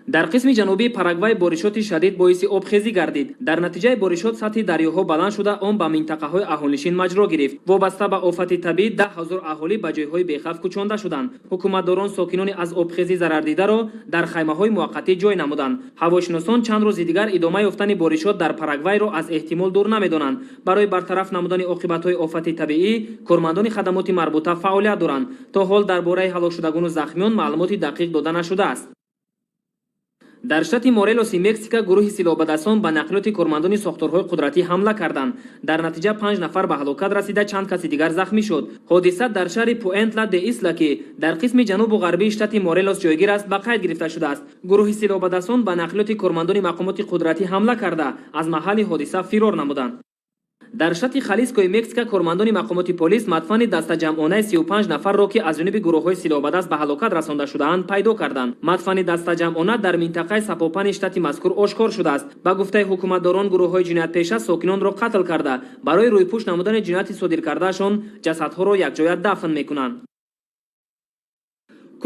Дар қисми ҷанубии Парагвай боришоти шадид боиси обхезӣ гардид. Дар натиҷаи боришот сатҳи дарёҳо баланд шуда, он ба минтақаҳои аҳолинишин маҷро гирифт. Вобаста ба офати табиӣ 10 000 аҳолӣ ба ҷойҳои бехавф кӯчонда шуданд. Ҳукуматдорон сокинони аз обхезӣ зарардидаро дар хаймаҳои муваққатӣ ҷой намуданд. Ҳавошиносон чанд рӯзи дигар идома ёфтани боришот дар Парагвайро аз эҳтимол дур намедонанд. Барои бартараф намудани оқибатҳои офати табиӣ кормандони хадамоти марбута фаъолият доранд. То ҳол дар бораи ҳалокшудагону захмиён маълумоти дақиқ дода нашудааст. Дар штати Морелоси Мексика гурӯҳи силоҳбадасон ба нақлиёти кормандони сохторҳои қудратӣ ҳамла карданд. Дар натиҷа панҷ нафар ба ҳалокат расида, чанд каси дигар захмӣ шуд. Ҳодиса дар шаҳри Пуэнтла де Исла, ки дар қисми ҷанубу ғарбии штати Морелос ҷойгир аст, ба қайд гирифта шудааст. Гурӯҳи силоҳбадасон ба нақлиёти кормандони мақомоти қудратӣ ҳамла карда, аз маҳалли ҳодиса фирор намуданд. Дар штати Халискои Мексика кормандони мақомоти полис мадфани дастаҷамъонаи 35 нафарро, ки аз ҷониби гурӯҳҳои силоҳбадаст ба ҳалокат расонда шудаанд, пайдо карданд. Мадфани дастаҷамъона дар минтақаи Сапопани штати мазкур ошкор шудааст. Ба гуфтаи ҳукуматдорон, гурӯҳҳои ҷиноятпеша сокинонро қатл карда, барои рӯйпӯш намудани ҷинояти содиркардаашон ҷасадҳоро якҷоя дафн мекунанд.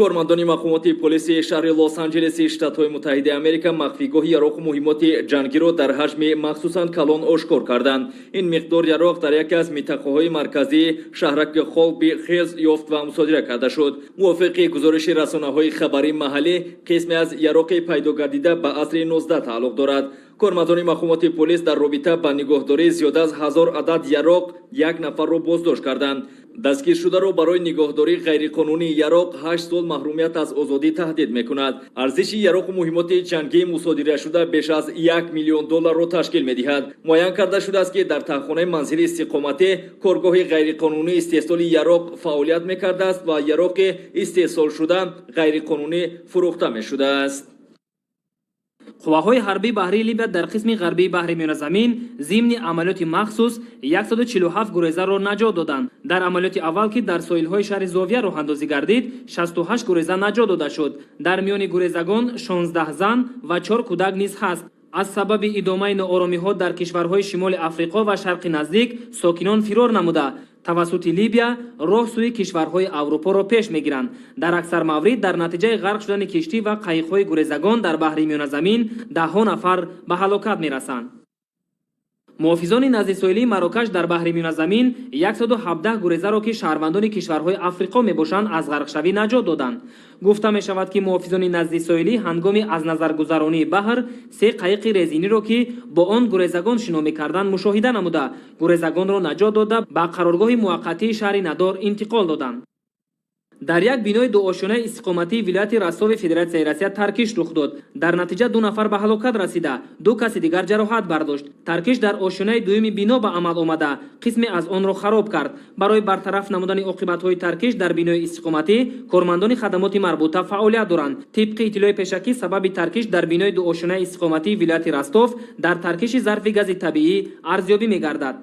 Кормандони мақомоти полиси шаҳри Лос-Анҷелеси Штатҳои Муттаҳидаи Америка махфигоҳи яроқу муҳиммоти ҷангиро дар ҳаҷми махсусан калон ошкор карданд. Ин миқдор яроқ дар яке аз минтақаҳои марказии шаҳраки Холби Хилз ёфт ва мусодира карда шуд. Мувофиқи гузориши расонаҳои хабарии маҳаллӣ, қисме аз яроқи пайдо гардида ба асри 19 тааллуқ дорад. Кормандони мақомоти полис дар робита ба нигоҳдории зиёда аз 1000 адад яроқ як нафарро боздошт карданд. Дастгиршударо барои нигоҳдории ғайриқонунии яроқ 8 сол маҳрумият аз озодӣ таҳдид мекунад. Арзиши яроқу муҳиммоти ҷангии мусодирашуда беш аз 1 миллион долларро ташкил медиҳад. Муайян карда шудааст, ки дар таҳхонаи манзили истиқоматӣ коргоҳи ғайриқонунии истеҳсоли яроқ фаъолият мекардааст ва яроқи истеҳсолшуда ғайриқонунӣ фурӯхта мешудааст. Қувваҳои ҳарбии баҳрии Либия дар қисми ғарбии баҳри Миёназамин зимни амалиёти махсус 147 гурезаро наҷот доданд. Дар амалиёти аввал, ки дар соҳилҳои шаҳри Зовия роҳандозӣ гардид, 68 гуреза наҷот дода шуд. Дар миёни гурезагон 16 зан ва 4 кӯдак низ ҳаст. Аз сабаби идомаи нооромиҳо дар кишварҳои Шимоли Африқо ва Шарқи Наздик сокинон фирор намуда, тавассути Либия роҳ сӯи кишварҳои Аврупоро пеш мегиранд. Дар аксар маврид дар натиҷаи ғарқ шудани киштӣ ва қайиқҳои гурезагон дар баҳри Миёназамин даҳҳо нафар ба ҳалокат мерасанд. Муҳофизони наздисоҳилии Марокаш дар баҳри Миёназамин 117 гурезаро, ки шаҳрвандони кишварҳои Африқо мебошанд, аз ғарқшавӣ наҷот доданд. Гуфта мешавад, ки муҳофизони наздисоҳилӣ ҳангоми аз назаргузаронии баҳр се қайиқи резиниро, ки бо он гурезагон шино мекарданд, мушоҳида намуда, гурезагонро наҷот дода, ба қароргоҳи муваққатии шаҳри Надор интиқол доданд. Дар як бинои дуошёнаи истиқоматии вилояти Ростови Федератсияи Россия таркиш рух дод. Дар натиҷа ду нафар ба ҳалокат расида, ду каси дигар ҷароҳат бардошт. Таркиш дар ошёнаи дуюми бино ба амал омада, қисме аз онро хароб кард. Барои бартараф намудани оқибатҳои таркиш дар бинои истиқоматӣ кормандони хадамоти марбута фаъолият доранд. Тибқи иттилои пешакӣ, сабаби таркиш дар бинои дуошёнаи истиқоматии вилояти Ростов дар таркиши зарфи гази табиӣ арзёбӣ мегардад.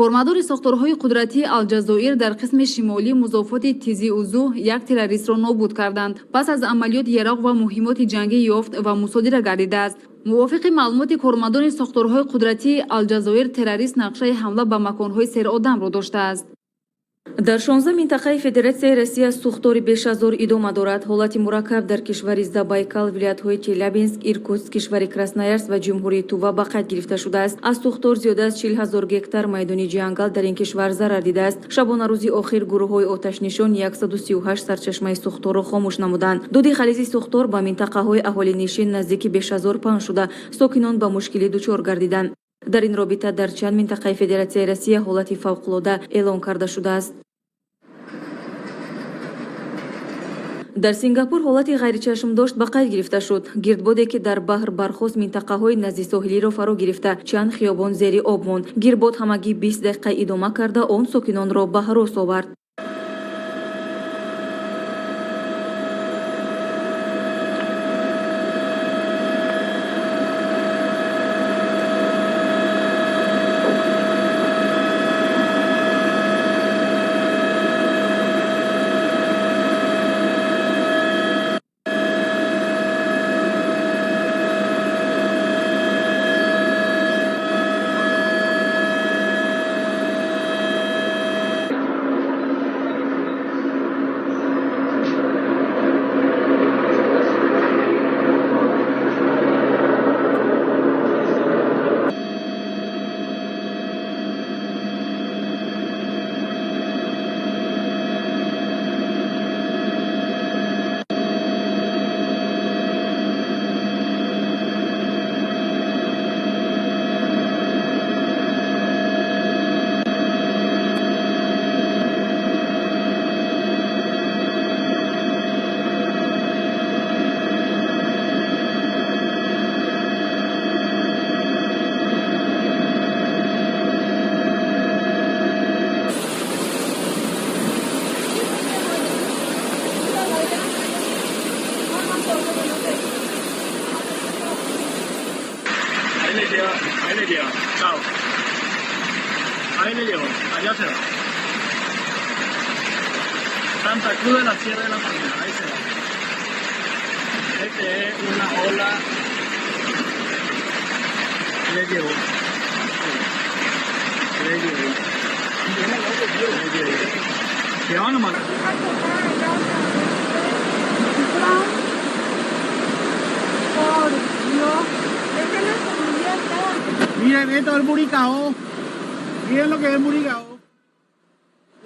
Кормандони сохторҳои қудратии Алҷазоир дар қисми шимолии музофоти Тизи Узу як террористро нобуд карданд. Пас аз амалиёт яроқ ва муҳиммоти ҷангӣ ёфт ва мусодира гардидааст. Мувофиқи маълумоти кормандони сохторҳои қудратии Алҷазоир, террорист нақшаи ҳамла ба маконҳои серодамро доштааст. Дар 16 минтақаи Федератсияи Россия сӯхтори бешазор идома дорад. Ҳолати мураккаб дар кишвари Забайкал, вилоятҳои Челябинск, Иркутск, кишвари Красноярск ва Ҷумҳурии Тува ба қайд гирифта шудааст. Аз сӯхтор зиёда аз 40 000 гектар майдони ҷангал дар ин кишвар зарар дидааст. Шабонарӯзи охир гурӯҳҳои оташнишон 138 сарчашмаи сӯхторро хомӯш намуданд. Дуди ғализи сӯхтор ба минтақаҳои аҳолинишин наздики Бешазор паҳн шуда, сокинон ба мушкилӣ дучор гардиданд. Дар ин робита дар чанд минтақаи Федератсияи Россия ҳолати фавқулода эълон карда шудааст. Дар Сингапур ҳолати ғайричашмдошт ба қайд гирифта шуд. Гирдбоде, ки дар баҳр бархост, минтақаҳои наздисоҳилиро фаро гирифта, чанд хиёбон зери об монд. Гирдбод ҳамагӣ 20 дақиқа идома карда, он сокинонро ба ҳарос овард. lleva, ahí le lleva, chao. Ahí le llevo, allá se va. Santa Cruz de la Sierra de la Mañana, ahí se va. Este es una ola. Le llevo. Le llevo. Le llevo. Se va nomás. Por Dios. Miren esto es el Buricao. Miren lo que es el Buricao.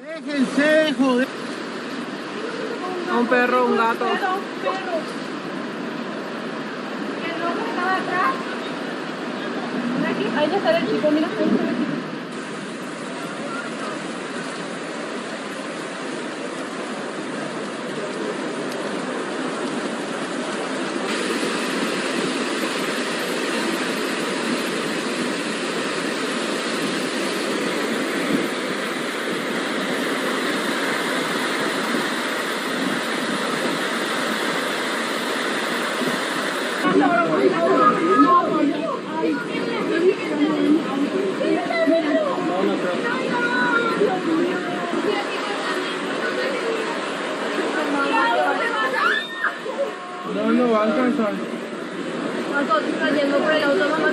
Déjense de joder. Un perro, un gato. Un perro. El loco estaba atrás. Ahí está el chico, mira, ahí está el chico. No, no va a alcanzar. Está yendo por el auto, mamá.